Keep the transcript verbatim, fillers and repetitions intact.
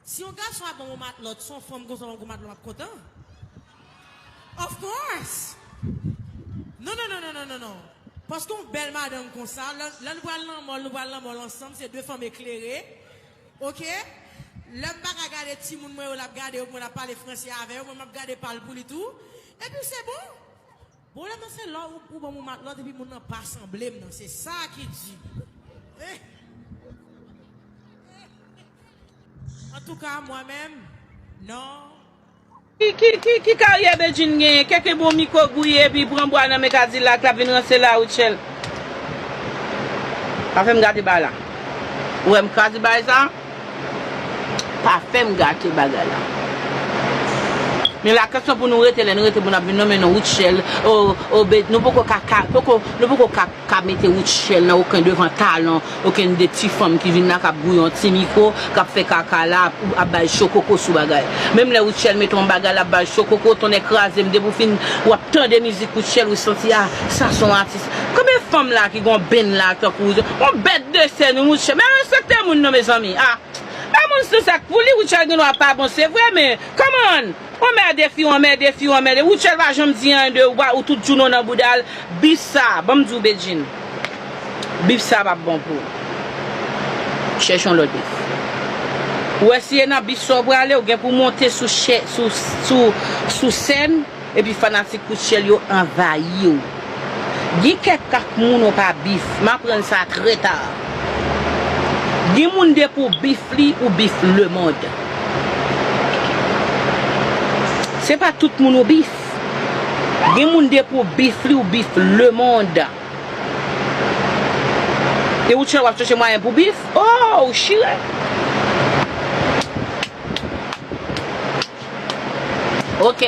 Si yon gason ap ban yon matlòt, se yon fanm konsa w ap ban matlòt, w ap kontan? Of course! Non, non, non, non, non, non, non. Paske yon bèl madanm konsa, lè, lè nou pral nan mòl, nou pral nan mòl ansanm, se de fanm eklere. Oke? Lè m pa ka gade timoun mwen yo, l ap gade yo, mwen l ap pale franse avè yo, mwen m ap gade pa l pou li tou. Epi se bon. Pwoblèm nan se lè ou, ou ban m yon matlòt epi moun nan pa sanble m nan. Se sa ki di. Eh. Antouka, mwen menm, non. Ki, ki, ki, ki karyè Bedjine genyen? Kèk bon mikwo gouye epi pran bwa nan men Kadilak la vin ranse la, Rutshelle. Pa fè m gate bagay la. Ou wè m kraze bagay sa? Pa fè m gate bagay la. Men la kesyon pou nou rete, lè nou rete pou n ap vin nonmen non Rutshelle, o, o, Be-, nou poko ka, ka, poko, nou poko ka, ka mete Rutshelle nan okenn devan talan, okenn de ti fanm ki vin la, k ap gouye yon ti mikwo, k ap fè kaka la, ap, ap bay cho koko sou bagay. Menm lè Rutshelle mete yon bagay, l ap bay cho koko, tonnè kraze m, depi w fin, w ap tande mizik Rutshelle, ou santi, a, sa se yon atis. Konbyen fanm la ki gon benn la, tankou, yon bèt de sèn, Rutshelle, men respekte moun non, mezanmi, a. Ba moun sou sak pou li, Rutshelle gen dwa pa bon, se vre, men, come on! Anmède fi, anmède fi, anmède. Rutshelle pa janm di anyen de ou, ou tout jounen w nan bouda l. Bif sa, ban m di w, Bedjine. Bif sa p ap bon pou ou. Chèche yon lòt bif. Ou wè si e nan bif sa w prale, ou gen pou w monte sou chè-, sou, sou, sou sèn, epi fanatik Rutshelle yo anvayi w. Gen kèk, kèk moun ou pa bif, m aprann sa trè ta. Gen moun depi w bif li, ou bif lemonn. Se pa tout moun ou bif. Gen moun depi w bif li, ou bif lemonn. E ou chè w ap chèche mwayen pou bif? Oh, ou chire. Ok.